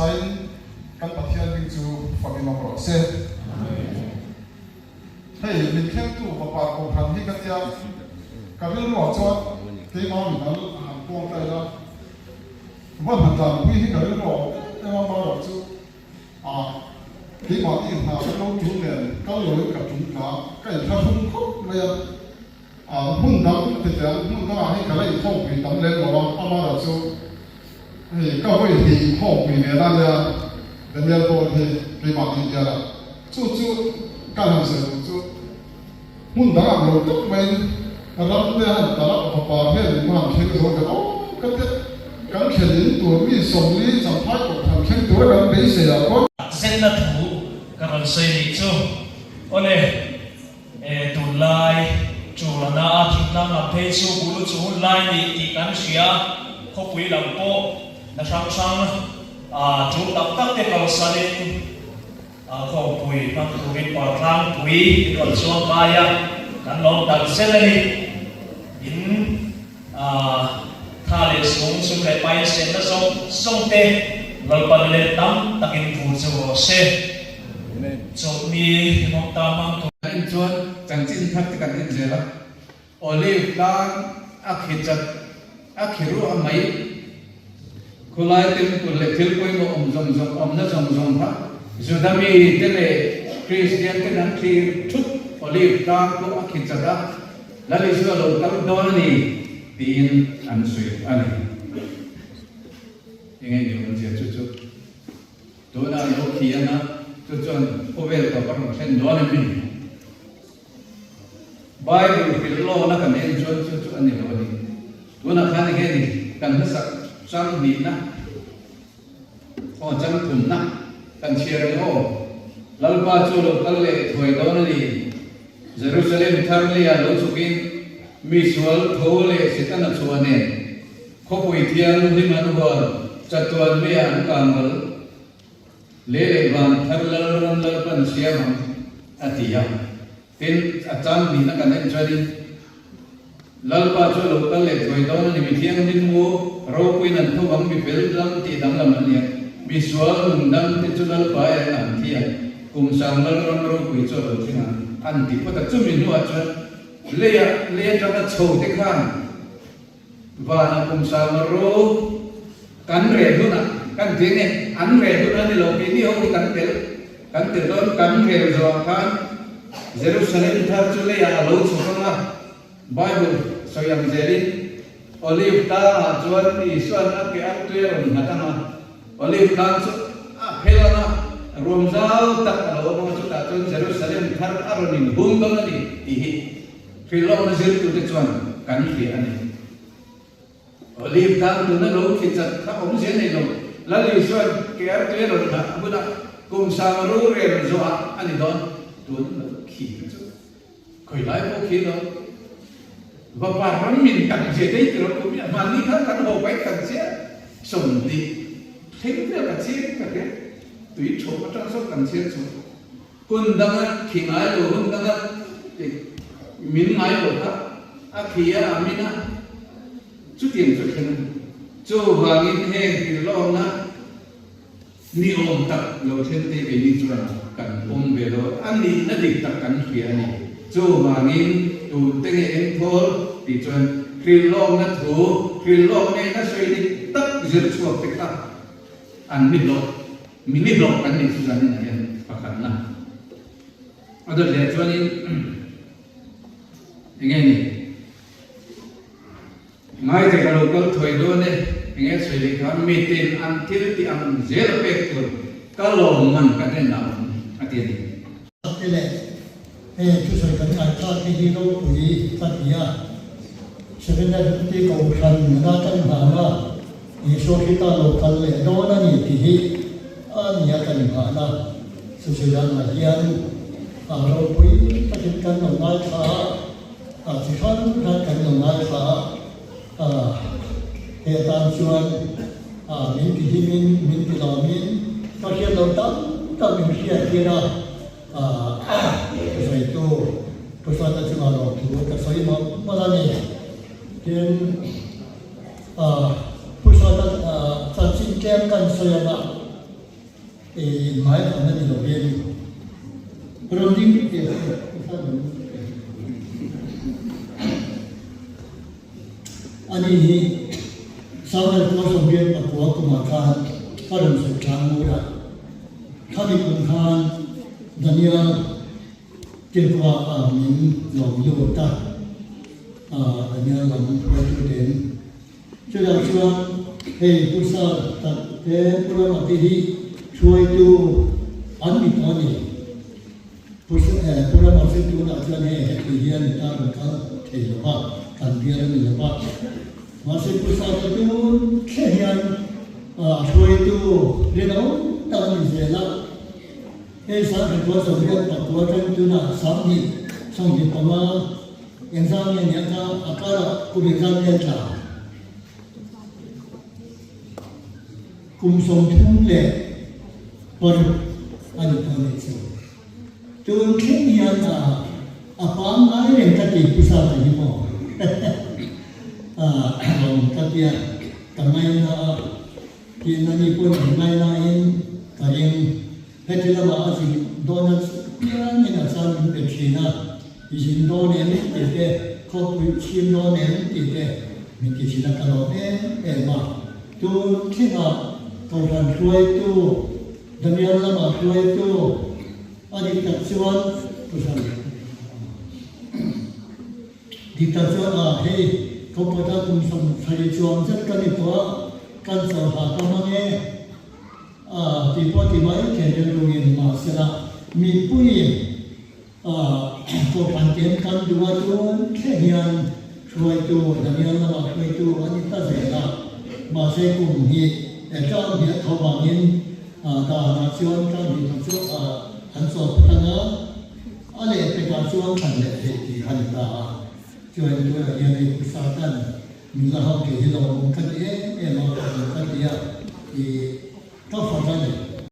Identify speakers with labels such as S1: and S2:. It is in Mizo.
S1: sain kan Pathian hming chu fakin awm rawh se. Hei min thlengtu vapa kohhran hi ka tia, ka rilruah chuan keimah min al a han puang ta ila, va hna tlanpui hi ka rilruah awm em em a, amaherawh chu a keimahni hna kan lo tul nen kal loin ka tum tla, ka inthlahrung khawp mai a. Hmun dang ti teh ang, hmun dangah hi ka la inkhawmpui tam lem lo a, amaherawh chu hei ka vawi hnih inkhawmpui ve na nia Daniel pawh hi keimah ni bial a, chu chu ka han sawi duh chu hmun dang ang lo tak maiin ram te han talh a, fapa hian min han thleng zo ve aw ka tia, kan thlen in tur mi 40 champhai kohhran thleng tura kan beisei ah pawh.
S2: Zenna thu ka rawn sawi nih chu awle. E, tunlai Chulana a thingtlang lam phei chu bulu chu hun lai nih tih kan hria, khawpui lam pawh na hrang hrang a tul tak tak te kalsanin khawmpui hmang turin Partlangpui in rawn chuang kai a, kan lawm tak zet a ni. In Tha leh sung, sum leh pain senna zawng zawng te Lalpan let tam takin vur che rawh se. Chawlhni hlimawm ta hmang tur.
S3: En chuan chanchin thar te kan en zel a, Olive tlang a khi chat a khi ruah mai, khulai temple leh thil pawimawh awm zawng zawng awmna zawng zawng kha Juda mi te leh Kristian ten an thlir thup Olive tlang pawh a khi chat a, Lal Isua lo kal dawn a ni tiin an sawi a ni. Enge ni awmzia chu chu tunah lo khi anga chu chuan khawvel tawp a rawn thlen dawn em ni? Bible hrilh lawna kan en chuan chu chu a ni lo a ni. Tunah khan enge ni kan hmasak chang hnihna Aw chang thumna kan chhiar ang aw. Lalpa chu lo kal leh thuai dawn a ni. Jerusalem thar leia lo chhukin mi sual tho leh Setana chhuah nen khawpui thianghlim an hual chatuan meiah an kangral leh leh van thar Lalram Lalpan siam ang a ti a. Tin, a chang hnihna kan en chuanin Lalpa chu a lo kal leh thuai dawn a ni, mi thianghlim mu ropuiin an tho vang, mi fel dam tih danglam an ni a, mi sual nung dam te chu Lalpa e an ang thi a, kum sang Lalram ropui chu a lo thleng ang an ti phawt a. Chumi hnuah chuan leia lei atanga chho te khan Vana kum sang ro kan reh hunah kan ti nge an reh hun a ni lo keini ho hi kan tel kan tel dawn kan rel zawhah khan Jerusalem thar chu leiah a lo chhuk ang a Bible sawi ang zelin Olive tlangah chuan Isuan a ke ang tui a rawn nghat ang a Olive tlang chu a phel ang a ruam zau tak a lo awm ang a chutah chuan Jerusalem thar a rawn inhung dawn a ni tih hi Hrilhlawkna zirtute chuan kan hria a ni. Olive tlang tuna lo khi chat kha awmzia nei lo. Lal Isua'n ke artui a rawn dah hunah kum sang rorel zawhah a ni dawn. Tuna lo khi kha chu khawi lai pawh khi lo. Vapa ram min kan zia dei ti rawh kum hi a hmanni khan kan haw paih kan chiah 20 thleng vel ka chiang ka hria. Tui thawh atang sawn kan chiang chho. Hun danga khi ngai lo, hun danga min ngai lo kha a khi a, a min a, chutiang chu thleng a ni. Chuvangin heng hrilhlawmna ni awm tak lo thleng te keini chuan kan pawm ve lo, a nihna dik tak kan hria a ni. Chuvangin tute nge engthawl tih chuan hrilhlawmna thu, hrilhlawmna in a sawi dik tak zir chhuak te kha an ni hlawh. Mi ni hlawh kan nih chu zanin ah hian pakhatna a dawt leh chuanin enge ni ngaite ka lo kal thuai dawn e enge sawi leh kha mitin an thil tih ang zel a pek tur ka lawm man ka hnen ah awm a ti a ni.
S4: Te leh hei thusawi kan ngaihthlak te hi ropui ka ti a, Seventh Day Kohhran a kan nghahna Isua Krista lo kal leh dawn a ni tih hi a ni a kan inghahna. Susuilanah hian a ropui takin kan lo ngaithla a, a chi hrang hrang kan lo ngaithla a, he atan chuan min ti himin min ti lawmin ka hriat lo tam tak min hriat tir a, thusawitu thuhruatna chungah lawmthu ka sawi mawlh mawlh a ni. Tin. Pu Sawta chanchin tlem kan sawi ang a. Inhmai fakna ni lovin rawn ding teh se Ani hi Samuel Paul Sawmriat pakua kumah khan ka rawn sawi tlang ngur a. Khami kum khan Daniel Tirhkuah ah min lawm lut a, Daniel lam hruaituten Chutah chuan hei Pu Sar tak te Pu Rama te hi hruaitu an ni tawh a ni. Pu Pu Rama chu tunah chuan hei heti hian i tan rawn kal thei lo va, kan bial a ni lo va. Mahse Pu Sar te tun thleng hian hruaitu rinawm tak a ni zel a. Hei Sangkhatua Sawmriat pakua atang tunah 25 25. Engzam nge nia kha a karah kum engzam nge tla? Kum 36 a ni tawh anih chu. Tun thleng hian a a pangngai reng ka ti pu Sata hi maw? Rawn ka tia ka ngaina a, tin ani pawhin an ngainain ka ring. Heti lamah a zin dawn a piangin a chang min pe thin a, i zin dawn em tih te, khawpui chhim dawn em tih te min ti thin a, ka lawm em em a. Tun thlengah Kohhran hruaitu, Damian lamah hruaitu a dik tak chuan Kohhran dik tak chuan a hei khawpawta kum 70 chuang zet ka ni tawh a, kan chawlhah ka hmang e. A ti pawh ti mai thei rilruin mahsela mipuiin a kohhran ten kan duh a tun thleng hian hruaitu Daniel lamah hruaitu a ni ta zel a, mahse kum hi tlang hi a tho vangin danah chuan tlang hi tho chu an chawl phawt ang a, a lehpekah chuan thlan leh theih tih a ni ta a, chuan tunah hian hei Pu Satan Min la hau thei hi lo awm ka ti em em a, ka awm ka ti a, i ka fak a ni.